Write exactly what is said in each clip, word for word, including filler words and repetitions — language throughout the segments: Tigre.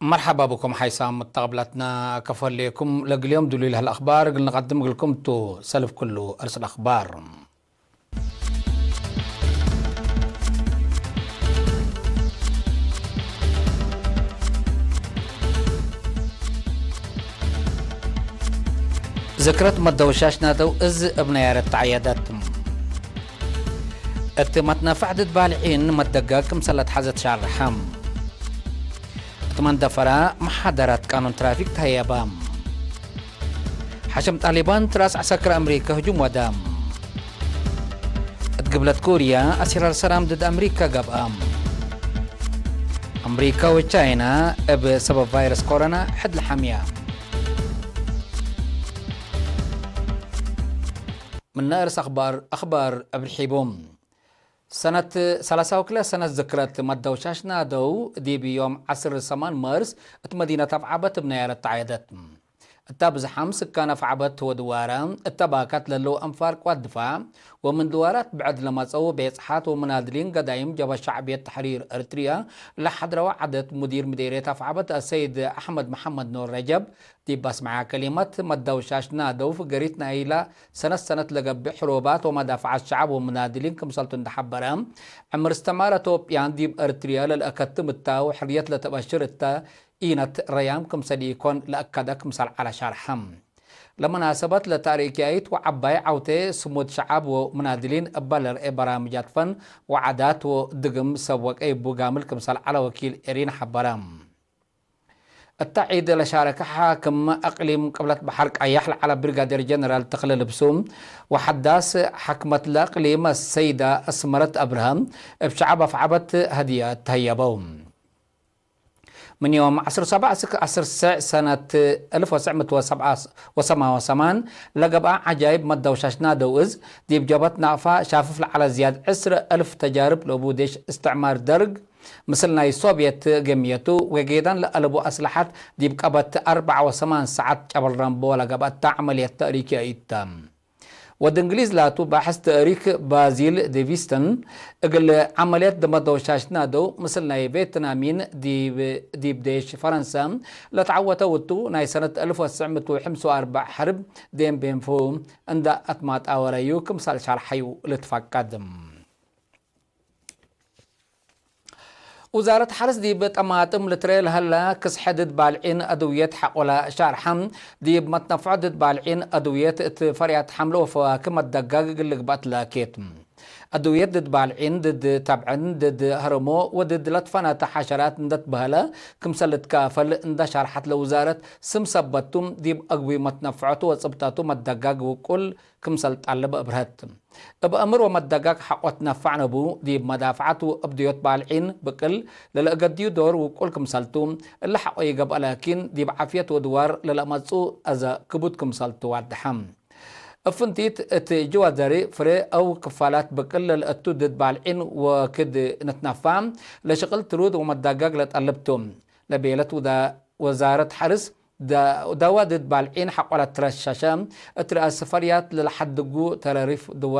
መርሐባ ብኩም ሓይሳም መተቀብላትና፣ ከፎ ህሌኩም። ለእግል ዮም ዱሉይ ለህለ አኽባር እግል ንቀድም እግልኩም ቱ። ሰልፍ ክሉ አርእስ አኽባር። ዝክረት መደውሻሽ ናደው እዝ እብ ነያረት ተዐየደት። እት መትነፈዕ ድድ ባልዒን መደጋግ ክምሰል ለትሐዘ ተሻርሐ። እት መንደፈራ መሓደራት ቃኑን ትራፊክ ተሀየበ። ሐሸም ጣሊባን ትራስ ዐሰክር አምሪከ ህጁም ወደ። እት ግብለት ኮርያ አሲራር ሰላም ድድ አምሪከ ገብአ። አምሪከ ወቻይና እብ ሰበብ ቫይረስ ኮሮና ሕድ ለሐምያ። ምነ እርስ አኽባር፣ አኽባር እብ ርሒቡ። ሰነት ሰላሳ ወክለ ሰነት ዝክረት መደውሻሽ ናደው ዲብ ዮም ዐስር ሰማን መርስ እት መዲነት አፍዓበት እብ ነያረት ተዐየደት። እተ ብዝሓም ስካን አፍዓበት ወድዋረ እተ ባካት ለለው አንፋር ቅዋት ድፋዕ ወምን ድዋራት ብዕድ ለመጸው ቤጽሓት ወምናድሊን ገዳይም ጀብሀት ሸዕብየት ተሕሪር ኤርትርየ ለሐድረወ ዐደት ሙዲር ምዴርየት አፍዓበት አሰይድ አሕመድ መሐመድ ኑር ረጀብ ዲብ አስመዐ ከሊመት፣ መደውሻሽ ናደው ፍገሪት ናይላ ሰነት ሰነት ለገብእ ሕሩባት ወመዳፍዐት ሸዐብ ወምናድሊን ክምሰልቱ እንዴ ሐበረ፣ ዕምር እስተዕማር አቶብያን ዲብ ኤርትርየ ለልአከትም እተ ወሕርየት ለተበሽር እተ ኢነት ረያም ክምሰል ኢኮን ለአከደ ክምሰል ዐለ ሻርሐ። ለመናሰበት ለታሪክያይት ወዐባይ ዐውቴ ስሙድ ሸዐብ ወምናድሊን እበ ለርኤ በራምጃት ፈን ወዓዳት ወድግም ሰብ ወቀይ እቡ ጋምል ክምሰል ዐለ ወኪል ኤሪን ሐበረ። እተ ዒድ ለሻረከ ሓክም አቅሊም ቅብለት በሐር ቀያሕ ለዐለ ብሪጋዴር ጀነራል ተክለ ልብሱ ወሐዳስ ሓክመት ለአቅሊም አሰይዳ አስመረት አብርሃም እብ ሸዐብ አፍዓበት ሀድያት ተህየበው። ምን ዮም ዐስር ወሰብዕ እስክ ዐስር ሰዕ ሰነት አልፍ ወትስዕ ምእት ወሰብዓ ወሰማን ለገብአ ዐጃይብ መደውሻሽ ናደው እዝ፣ ዲብ ጀብሀት ናቅፋ ሻፍፍ ለዐለ ዝያድ ዕስር አልፍ ተጃርብ ለቡ ዴሽ እስትዕማር ደርግ፣ ምስል ናይ ሶብየት ገምየቱ ወጌዳን ለአለቡ አስለሐት ዲብ ቀበት አርበዕ ወሰማን ሰዓት ጨበል ረምቦ ለገብአት ተ ዐመልየት ተእሪክ ይእተ። ወድ እንግሊዝ ላቱ ባሕስ ተእሪክ ባዚል ዴቪስተን፣ እግል ዐመልየት ደመደውሻሽ ናደው ምስል ናይ ቬትናሚን ዲብ፣ ዲብ ዴሽ ፈረንሰ ለተዐወተው እቱ፣ ናይ ሰነት አልፍ ወትስዕ ምእት ወሐምስ ወአርበዕ ሐርብ ዴምቤንፎ እንዳ አትማጣወረዩ ክምሰል ሸርሐዩ ልትፈቀድ። ውዛረት ሐርስ ዲብ ጠማጥም ልትሬ ለሀለ ክስሐ ድድ ባልዒን አድውየት ሐቆለ ሻርሐ፣ ዲብ መትነፍዖ ድድ ባልዒን አድውየት እት ፈርያት ሐምለ ወፈዋክህ መደጋግ እግል ልግበእ ትላኬት። አድውየት ድድ ባልዒን፣ ድድ ተብዕን፣ ድድ ህርሞ ወድድ ለትፈነተ ሐሸራት እንደ ትበህለ ክምሰል ልትካፈል እንደ ሻርሐት ለውዛረት፣ ስም ሰበቱ ዲብ አግቡይ መትነፍዖቱ ወጽብጠቱ መደጋግ ውቁል ክምሰል ጣልብ አብርሀት። እብ አምር ወመደጋግ ሐቆ ትነፈዕ ነቡ፣ ዲብ መዳፍዐት ወእብድዮት ባልዒን ብቅል ለለአገድዩ ዶር ውቁል ክምሰልቱ፣ እለ ሐቆ ኢገብአ ላኪን፣ ዲብ ዓፍየት ወድዋር ለለአመጽኡ አዘ ክቡድ ክምሰልቱ ዋድሐ። እብ ፍንቲት እት ጅዋዘሪ ፍሬ አው ክፋላት ብቅል ለለአቱ ድድ ባልዒን ወክድ ንትነፋ፣ ለሽቅል ትሩድ ወመዳጋግ ለጠልብ ቱ። ለቤለት ውዳ-፣ ወዛረት ሐርስ፣ ዳ-፣ ዳዋ ድድ ባልዒን ሐቆ ለትረሸሸ፣ እት ረአስ ፈርያት ለለሐድጉ ተረሪፍ ድዋ፣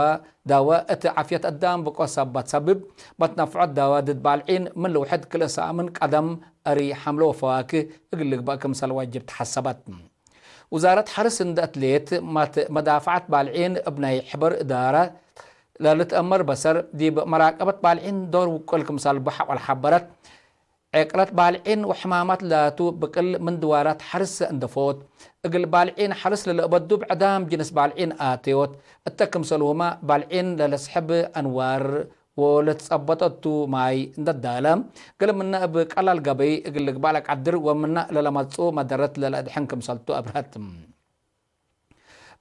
ዳዋ እት ዓፍየት አዳም ብቆ ሰበት ሰብብ፣ መትነፍዖት ዳዋ ድድ ባልዒን ምን ልውሕድ ክልእ ሳምን ቀደም፣ አሪ፣ ሐምለ ወፈዋክህ እግል ልግበእ ክምሰል ዋጅብ ተሐሰበት። ውዛረት ሐርስ እንደ እትሌት፣ መት-፣ መዳፍዐት ባልዒን እብ ናይ ሕበር እዳረ ለልትአመር በሰር፣ ዲብ መራቀበት ባልዒን ዶር ውቁል ክምሰል ቡ ሐቆ ለሐበረት፣ ዔቅለት ባልዒን ወሕማማት ላቱ ብቅል ምን ድዋራት ሐርስ እንደ ፎት፣ እግል ባልዒን ሐርስ ለለአበዱ ብዕዳም ጅንስ ባልዒን አተዮት። እተ ክምሰልሁመ ባልዒን ለለስሕብ አንዋር ወለትጸበጠቱ ማይ እንደ ዳለ፣ ገሌ ምነ እብ ቀላል ገበይ እግል ልግባእ ለቀድር ወምነ ለለመጽኡ መደረት ለለአድሕን ክምሰልቱ አብርሀት።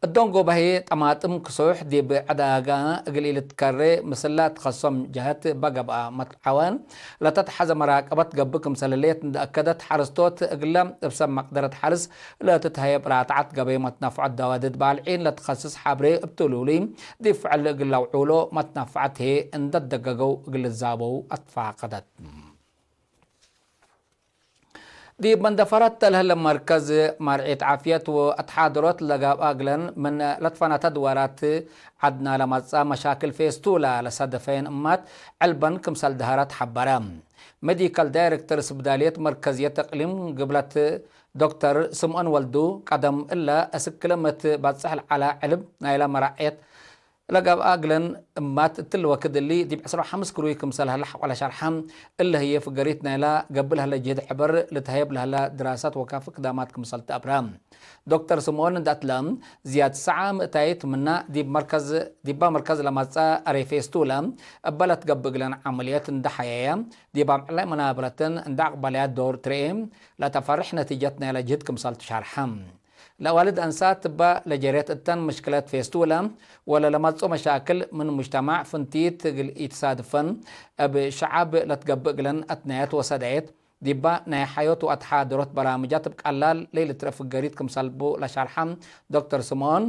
እዶንጎ በህዬ ጠማጥም ክሱሕ ዲብ ዕዳጋ እግል ኢልትከሬ ምስላ እት ከሶም ጀሀት እበ ገብአ መትዓወን ለተትሐዘ መራቀበት ገብእ ክምሰል ህሌት እንደ አከደት፣ ሐረስቶት እግለ እብ ሰብ መቅደረት ሐርስ ለትትሀየብ ራትዐት ገበይ መትነፍዖት ደዋድድ ባልዒን ለትከስስ ሐብሬ እብ ትሉሉይ ዲብ ፍዕል እግል ለውዑሎ መትነፍዐት ህዬ እንደ ደገገው እግል ልዛበው አትፋቀደት። ዲብ መንደፈረት ለህለ መርከዝ መርዒት ዓፍየት ወአትሓደሮት ለገብአ እግለን ምን ለትፈናተ ድዋራት ዐድና ለመጽአ መሻክል ፌስቱላ ለሳደፈየን እማት ዕልበን ክምሰል ደሀረት ሐበረ። ሜዲካል ዳይሬክተር ስብዳልየት መርከዝየት እቅሊም ግብለት ዶክተር ስምኦን ወልዱ፣ ቀደም እለ እስክለ ምትበጽሕ ለዐለ ዕልብ ናይለ መራዕየት ለገብአ እግለን እማት እትሊ ወክድ እሊ ዲብ ዕስራ ወሐምስ ክሩይ ክምሰል ሀለ ሐቆለ ሸርሐ። እለ ህዬ ፍገሪት ናይላ ገብእ ለሀለ ጅህድ ሕበር ልትሀየብ ለሀለ ድራሳት ወካፊ ክዳማት ክምሰል ተአብረ። ዶክተር ስምኦን እንደ አትለ፣ ዝያድ ሰዓ ምእታይት ምና ዲብ መርከዝ፣ ዲባ መርከዝ ለመጽአ አሬ ፌስቱላ እበ ለትገብእ እግለን ዐመልየት እንደ ሐየየ፣ ዲብ አምዕላይ መናብረትን እንደ አቅበለያ ዶር ትርኤ፣ ለተፈርሕ ነቲጀት ናይለ ጅህድ ክምሰል ትሻርሐ። ለአዋልድ አንሳት እበ ለጀሬት እተን ምሽክለት ፌስቱላ ወለ ለመጽኦ መሻክል ምን ሙጅተማዕ ፍንቲት እግል ኢትሳድፈን፣ እብ ሸዐብ ለትገብእ እግለን አትናየት ወሰዳየት፣ ዲባ ናይ ሐዮት ወአትሓደሮት በራምጃት እብ ቀላል ለኢልትረፍ ፍገሪት ክምሰል ቡ ለሻርሐ ዶክተር ስምኦን፣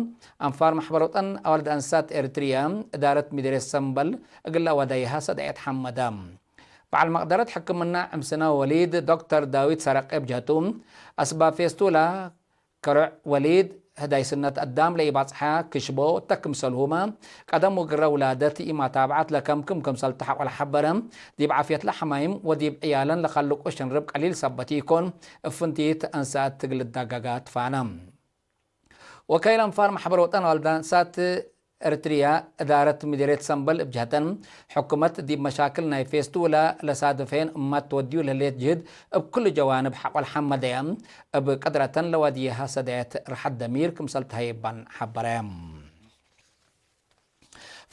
አንፋር ማሕበር ወጠን አዋልድ አንሳት ኤሪትርያ እዳረት ሚደርየት ሰምበል እግለ አወደይሃ ሰዳየት ሐመደ። በዐል መቅደረት ሕክምና ዕምስነ ወሊድ ዶክተር ዳዊት ሰረቀ እብ ጀህቱ፣ አስባብ ፌስቱላ፣ ከሮዕ ወሊድ፣ ህዳይ ስነት አዳም ለኢባጽሐ ክሽቦ እተ ክምሰልሁመ፣ ቀደም ወግረ ውላደት ኢማታብዐት ለከምክም ክምሰል ተሐቆ ለሐበረ፣ ዲብ ዓፍየትለ ሐማይም ወዲብ ዕያለን ለከልቆ ሽንርብ ቀሊል ሰበት ኢኮን፣ እብ ፍንቲት አንሳት እግል ልዳጋጋ ትፋነ። ወከይል አንፋር ማሕበር ወጠን አዋልድ አንሳት ኤሪትርያ እዳረት ምዴርየት ሰምበል እብ ጀህተን፣ ሕኩመት ዲብ መሻክል ናይ ፌስቱላ ለሳድፈየን እማት ትወድዩ ለህሌት ጅህድ እብ ክሉ ጀዋንብ ሐቆ ለሐመደየ፣ እብ ቅድረተን ለወድየሃ ሰዳየት ርሐት ደሚር ክምሰል ተሀይባን ሐበረ።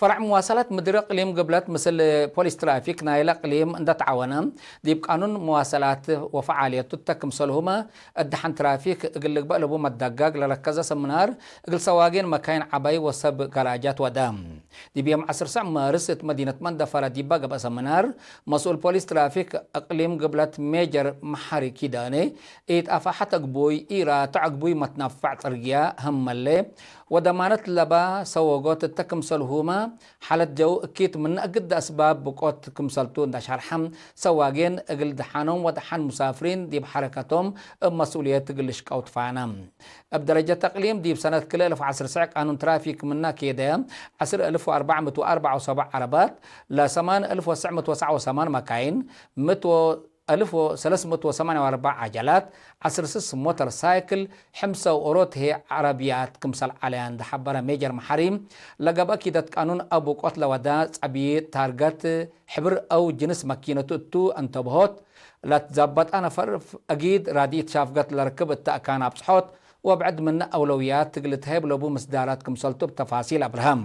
ፈርዕ መዋሰላት ምድር እቅሊም ግብለት ምስል ፖሊስ ትራፊክ ናይለ እቅሊም እንደ ተዓወነ፣ ዲብ ቃኑን መዋሰላት ወፈዓልየቱ እተ ክምሰልሁመ፣ እት ደሐን ትራፊክ እግል ልግበእ ለቡ መዳጋግ ለረከዘ ሰምናር፣ እግል ሰዋጌን መካይን ዐባይ ወሰብ ጋራጃት ወደ። ዲብ ዮም ዐስር ሰዕ ማርስ እት መዲነት መንደፈረ ዲባ ገብአ ሰምናር፣ መስኡል ፖሊስ ትራፊክ እቅሊም ግብለት ሜጀር መሐሪ ኪዳኔ፣ ኢጣፋሐት አግቡይ፣ ኢራትዕ አግቡይ መትናፈዕ ጽርግያ፣ ህመሌ ወደማነት ለባ ሰወጎት እተ ክምሰልሁመ፣ ሓለት ጀው እኪት ምነ እግድ አስባብ ብቆት ክምሰልቱ እንዳ ሻርሐ፣ ሰዋጌን እግል ደሓኖም ወደሓን ሙሳፍሪን ዲብ ሐረከቶም እብ መስኡልየት እግል ልሽቀው ትፋነ። እብ ደረጀት እቅሊም ዲብ ሰነት ክልኤ እልፍ ወዐስር ሰዕ ቃኑን ትራፊክ ምነ ኬደ ዐስር እልፍ ወአርበዕ ምእት ወአርበዕ ወሰብዕ ዐረባት፣ ለሰማን እልፍ ወትስዕ ምእት ወሰብዓ ወሰማን መካይን፣ ምእት ወ-፣ እልፍ ወሰለስ ምእት ወሰማንያ ወአርበዕ ዐጀላት፣ ዐስር ስስ ሞተር ሳይክል፣ ሕምሰ ወኦሮት ህዬ ዐረብያት ክምሰል ዐለያ እንደ ሐበረ ሜጀር መሐሪ፣ ለገብአ ኪደት ቃኑን አብ ውቆት ለወዳ ጸብዪ ታርገት፣ ሕብር አው ጅንስ መኪነቱ እቱ አንተብሆት፣ ለትዘበጠ ነፈር አጊድ ራድኢት ሻፍገት ለርክብ እተ አካን አብጽሖት፣ ወብዕድ ምነ አውለውያት እግል ልትሀየብ ለቡ ምስዳራት ክምሰልቱ እብ ተፋሲል አብርሀም።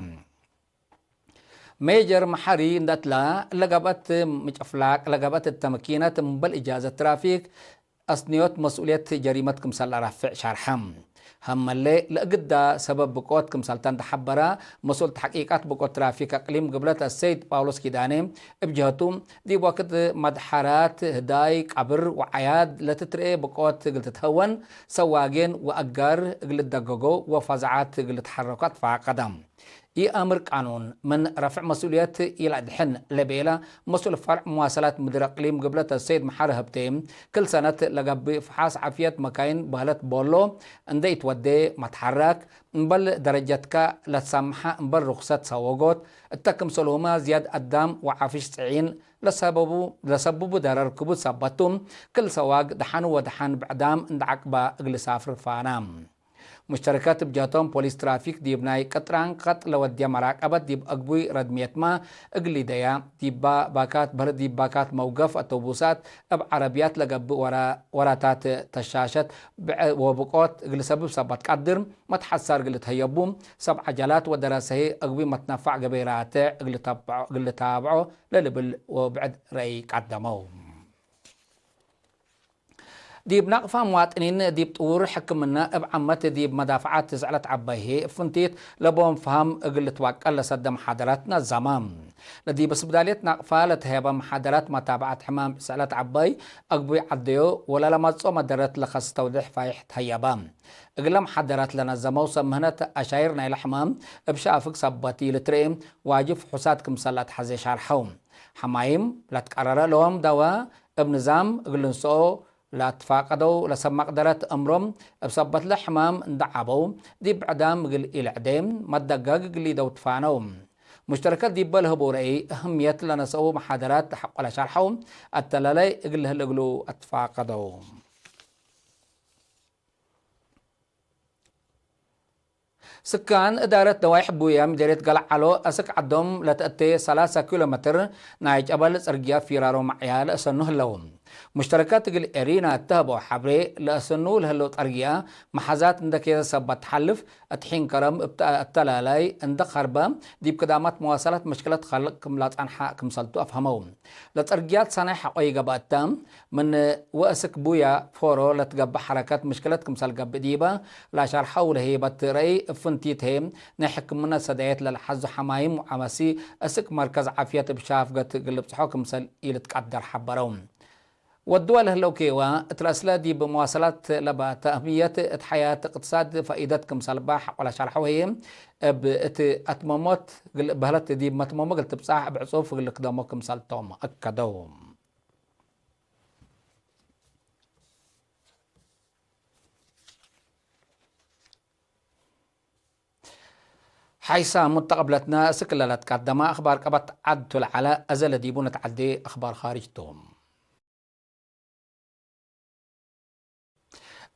ሜጀር መሐሪ እንደ እትለ፣ ለገብአት ምጭፍላቅ ለገብአት እተ መኪነት እምበል እጃዘት ትራፊክ አስንዮት መስኡልየት ጀሪመት ክምሰል ለራፍዕ ሻርሐ። ሀመሌ፣ ለእግዳ ሰበብ ብቆት ክምሰልተ እንደ ሐበረ፣ መስኡል ተሕቂቃት ብቆት ትራፊክ አቅሊም ግብለት አሰይድ ጳውሎስ ኪዳኔ እብ ጀህቱ፣ ዲብ ወክድ መድሐራት፣ ህዳይ፣ ቀብር ወዐያድ ለትትርኤ ብቆት እግል ትትሀወን፣ ሰዋጌን ወአጋር እግል ልደገጎ ወፈዛዓት እግል ልትሐረኮ አትፋቀደ። ኢአምር ቃኑን ምን ረፍዕ መስኡልየት ኢለአድሕን ለቤለ መስኡል ፈርዕ መዋሰላት ምድር አቅሊም ግብለት አሰይድ መሐሪ ሀብቴ፣ ክል ሰነት ለገብእ ፍሓስ ዓፍየት መካይን በህለት ቦሎ እንደ ኢትወዴ መትሐረክ፣ እምበል ደረጀትከ ለትሳምሐ እምበል ሩክሰት ሰወጎት እተ ክምሰልሁመ ዝያድ አዳም ወዓፍሽ ጽዒን ለሰበቡ፣ ለሰብቡ ደረር ክቡድ ሰበቱ፣ ክል ሰዋግ ደሐኑ ወደሐን ብዕዳም እንደ ዐቅበ እግል ሳፍር ፋነ። ሙሽተረከት እብ ጀህቶም ፖሊስ ትራፊክ ዲብ ናይ ቅጥራን ቀጥ ለወድየ መራቀበት ዲብ አግቡይ ረድምየትመ እግል ሊደያ፣ ዲባ ባካት በህር ዲብ ባካት መውገፍ አቶቡሳት እብ ዐረብያት ለገብእ ወራ-፣ ወራታት ተሻሸት ብዕ ወብቆት እግል ሰብብ ሰበት ቀድር መትሐሳር እግል ልትሀየቡ ሰብ ዐጀላት ወደረሰ ህይ አግቡይ መትነፋዕ ገቤራተ እግል ልተብዖ፣ እግል ልታብዖ ለልብል ወብዕድ ረአይ ቀደመው። ዲብ ናቅፋ፣ ምዋጥኒን ዲብ ጥውር ሕክምና እብ ዓመት ዲብ መዳፍዓት ስዕለት ዐባይ ህዬ እብ ፍንቲት ለቦም ፈሀም እግል ልትዋቀል ለሰደ መሓደራት ነዘመ። ለዲብ ስብዳልየት ናቅፋ ለተሀየበ መሓደራት መታብዐት ሕማም ስዕለት ዐባይ አግቡይ ዐደዮ ወለለመጽኦ መደረት ለከስ ተውዴሕ ፋይሕ ተሀየበ። እግለ መሓደራት ለነዘመው ሰብ ምህነት አሻይር ናይለ ሕማም እብ ሻፍግ ሰበት ኢልትርኤ ዋጅብ ፍሑሳት ክምሰል ለአትሐዜ ሻርሐው። ሐማይም ለትቀረረ ለሆም ደወ እብ ንዛም እግል ልንሰኦ ለአትፋቀደው ለሰብ መቅደረት እምሮም እብ ሰበትለ ሕማም እንደ ዐበው፣ ዲብ ዕዳም እግል ኢልዕዴ መደገግ እግል ሊደው ትፋነው። ሙሽተረከት ዲበ ለህበው ረአይ እህምየት ለነሰኡ መሓደራት ለሐቆ ለሸርሐው፣ አተላላይ እግል ለህል እግሉ አትፋቀደው። ስካን እዳረት ደዋይሕ ቡያ ምደርየት ገልዓሎ፣ አስክ ዐዶም ለተአቴ ሰላሳ ኪሎ ሜትር ናይ ጨበል ጽርግያ ፊራሮ መዕያ ለአሰኑ ህለው። ሙሽተረከት እግል ኤሪና እተህበው ሐብሬ፣ ለአሰኑ ለህለው ጸርግያ መሓዛት እንደ ኬዘ ሰበት ተሐልፍ፣ እት ሒን ከረም እብ አተላላይ እንደ ከርበ፣ ዲብ ክዳማት መዋሰላት መሽክለት ከልቅ ክም ለጸንሐ ክምሰልቱ አፍሀመው። ለጸርግያት ሰናይ ሐቆ ይገብአ እተ፣ ምን ወእስክ ቡያ ፎሮ ለትገብእ ሐረከት ምሽክለት ክምሰል ገብእ ዲበ ለሸርሐው ለህይበት ረአይ፣ እብ ፍንቲት ህዬ ናይ ሕክምነት ሰዳየት ለለሐዙ ሐማይም ወዐመሲ፣ እስክ መርከዝ ዓፍየት እብ ሻፍገት እግል ልብጽሖ ክምሰል ኢልትቀደር ሐበረው። ወድወ ለህለው ኬዋ፣ እት ለአስለ ዲብ መዋሰላት ለበ ተእምየት እት ሐያት እቅትሳድ ፈኢደት ክምሰልባ ሐቆ ለሸርሐው ህዬ፣ እብ እት አትመሞት እግል በህለት ዲብ መትመሞ እግል ትብጻሕ እብ ዕጹፍ እግል ልክደሞ ክምሰልቶም አከደው። ሐይሳ ሙተቀብለትነ፣ እስክ ለለትቀደመ አክባር ቀበት ዐድ ቱ ለዐለ፣ አዘ ለዲቡ ነትዐዴ አክባር ካርጅ ቱ።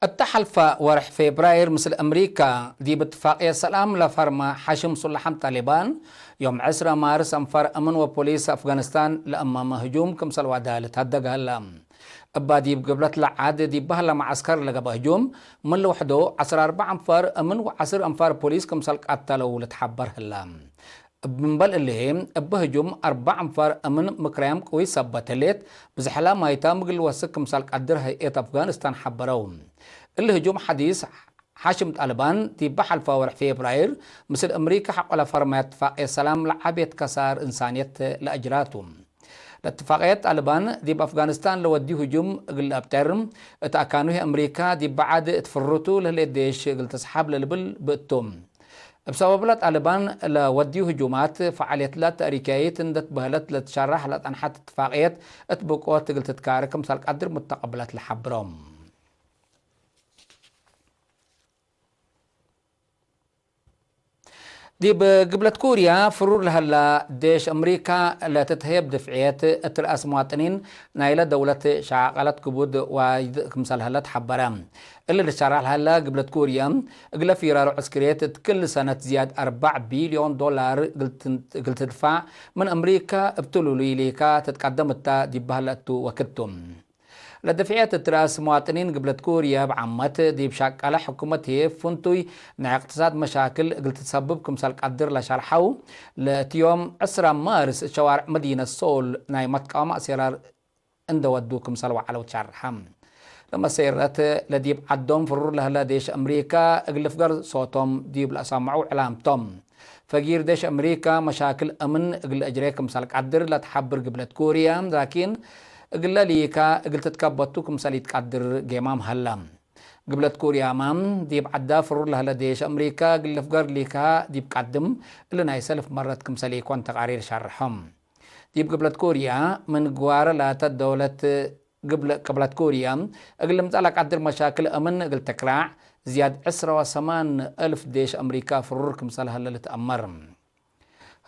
እተ ሐልፈ ወርሕ ፌብራይር ምስል አምሪካ ዲብ እትፋቅየት ሰላም ለፈርመ ሐሽም ሱላሐም ጣሊባን፣ ዮም ዕስረ ማርስ አንፋር አምን ወፖሊስ አፍጋኒስታን ለአማመ ህጁም ክምሰል ዋዳ ልትሀደግ ሀለ። እባ ዲብ ግብለት ለዓድ ዲብ በህለ መዐስከር ለገብአ ህጁም፣ ምን ልውሕዶ ዐስር አርበዕ አንፋር አምን ወዐስር አንፋር ፖሊስ ክምሰል ቀተለው ልትሐበር ህለ። እብ ምንበል እሊ፣ እብ ህጁም አርበዕ አንፋር አምን ምክራያም ቅዊት ሰበት ህሌት፣ ብዝሐላ ማይታም እግል ልወስክ ክምሰል ቀድር ሀይኤት አፍጋኒስታን ሐበረው። እሊ ህጁም ሐዲስ ሐሽም ጣልባን ዲበ ሐልፈ ወርሕ ፌብራይር ምስል አምሪካ ሐቆ ለፈርመ እትፋቅየት ሰላም ለዓቤት ከሳር እንሳንየት ለአጅራቱ። ለእትፋቅየት ጣልባን ዲብ አፍጋኒስታን ለወድዩ ህጁም እግል ለአብጠር፣ እት አካኑ ህይ አምሪካ ዲብ በዐድ እት ፍሩቱ ለህሌት ዴሽ እግል ተስሓብ ለልብል ብእቱ። እብ ሰበብለ ጣልባን ለወድዩ ህጁማት፣ ፈዓልየትለ ተእሪካይት እንደ ትበህለት ለትሸራሕ ለጸንሐት እትፋቅየት እት ብቆት እግል ትትካረ ክምሰል ቀድር ሙተቀብለት ለሐብሮ። ዲብ ግብለት ኩርያ ፍሩር ለሀላ ዴሽ አምሪካ ለትትሀየብ ድፍዕየት እት ረአስ መዋጥኒን ናይለ ደውለት ሸቃቀለት ክቡድ ዋጅድ ክምሰል ሀለ ተሐበረ። እሊ ልትሸራሕ ለሀለ ግብለት ኩርያ፣ እግለ ፊራሮ ዕስክርየት እት ክል ሰነት ዝያድ አርበዕ ቢልዮን ዶላር እግል ትድፋዕ ምን አምሪካ እብ ትሉሉይ ሊካ ትትቀደም እተ ዲብ በህለ እቱ ወክድ ቱ። ለድፍዕየት እት ረአስ መዋጥኒን ግብለት ኩርያ እብ ዓመት ዲብ ሸቀለ ሕኩመት ህዬ ፍንቱይ ናይ እቅትሳድ መሻክል እግል ትሰብብ ክምሰል ቀድር ለሸርሐው፣ ለእት ዮም ዕስራ ማርስ እት ሸዋርዕ መዲነት ሶል ናይ መትቃወም አሴራር እንደ ወዱ ክምሰል ወዐለው ትሸርሐ። ለመሴረት ለዲብ ዐዶም ፍሩር ለህለ ዴሽ አምሪካ እግል ልፍገር ሶቶም ዲብ ለአሰምዐው ዕላም ቶም። ፈጊር ዴሽ አምሪካ መሻክል አምን እግል ለአጅሬ ክምሰል ቀድር ለትሐብር ግብለት ኩርያ፣ ላኪን እግለ ሊካ እግል ትትከበቱ ክምሰል ኢትቀድር ጌማም ሀለ። ግብለት ኩርያመ ዲብ ዐዳ ፍሩር ለህለ ዴሽ አምሪካ እግል ልፍገር ሊካ ዲብ ቀድም እሊ ናይ ሰልፍ መረት ክምሰል ኢኮን ተቃሪር ሸርሐ። ዲብ ግብለት ኩርያ ምን ግዋረ ላተ ደውለት ግብለ ቅብለት ኩርያ እግል ልምጸእ ለቀድር መሻክል አምን እግል ትክራዕ፣ ዝያድ ዕስረ ወሰማን እልፍ ዴሽ አምሪካ ፍሩር ክምሰል ሀለ ልትአመር።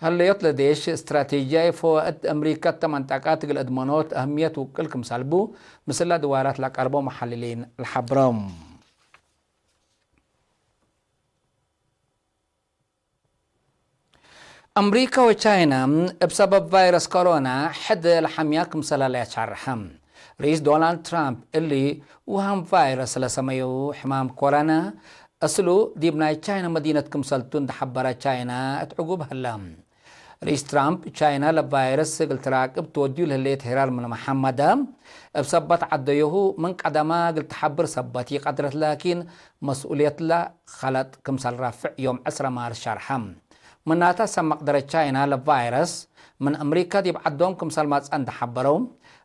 ሀለዮት ለዴሽ እስትራቴጂያይ ፈወእት አምሪካ እተ መንጠቃት እግል አድመኖት አህምየት ውቅል ክምሰል ቡ፣ ምስለ ድዋላት ለቀርቦ መሐልሊን ለሐብረው። አምሪካ ወቻይና እብ ሰበብ ቫይረስ ኮሮና ሕድ ለሐምያ ክምሰል ሀለ አትሸርሐ። ርኢስ ዶናልድ ትራምፕ እሊ ውሃን ቫይረስ ለሰመዩ ሕማም ኮሮና፣ አስሉ ዲብ ናይ ቻይና መዲነት ክምሰልቱ እንደ ሐበረ ቻይና እት ዕጉብ ሀለ። ርኢስ ትራምፕ ቻይና ለቫይረስ እግል ትራቅብ ትወድዩ ለህሌት ሄራር ምን መሐመደ፣ እብ ሰበት ዐደዮሁ ምን ቀደማ እግል ተሐብር ሰበት ኢቀድረት ላኪን መስኡልየትለ ከለጥ ክምሰል ራፍዕ ዮም ዕስረ ማርስ ሸርሐ። ምናተ ሰብ መቅደረት ቻይና ለቫይረስ ምን አምሪካ ዲብ ዐዶም ክምሰል መጽአ እንደ ሐበረው፣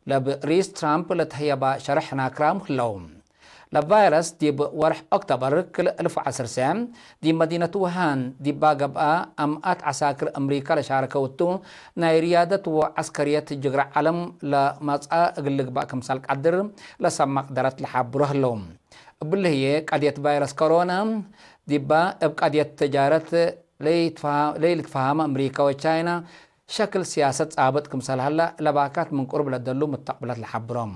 ለብ ርኢስ ትራምፕ ለተህየበ ሸርሕ ናክራም ህለው። ለቫይረስ ዲብ ወርሕ ኦክቶበር ክልኤ እልፍ ወዐሰርተ ዲብ መዲነት ውሃን ዲባ ገብአ አምኣት ዐሳክር አምሪካ ለሻረከው እቱ፣ ናይ ርያደት ወዐስከርየት ጅግረ ዐለም ለመጽአ እግል ልግባእ ክምሰል ቀድር ለሰ መቅደረት ለሓብሮ ህለው። እብሊ ህዬ ቀድየት ቫይረስ ኮሮና ዲባ እብ ቀድየት ተጃረት ለይልትፈሃመ አምሪካ ወቻይና ሸክል ሲያሰት ጻብጥ ክምሰል ሀለ ለባካት ምን ቅሩብ ለደሉ ሙተቅብለት ለሓብሮም።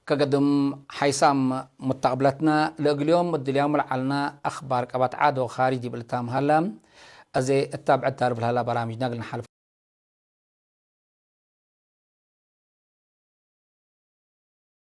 ከገድም ሓይሳም ሙተቅብለትነ ለእግልዮም እድልያሙ ለዐልነ አኽባር ቀበት ዐድ ወኻሪጅ ዲብ ልታም ሀለ። አዜ እታብዕት ዳርብ ለሀላ በራምጅና እግል ነሓልፍ።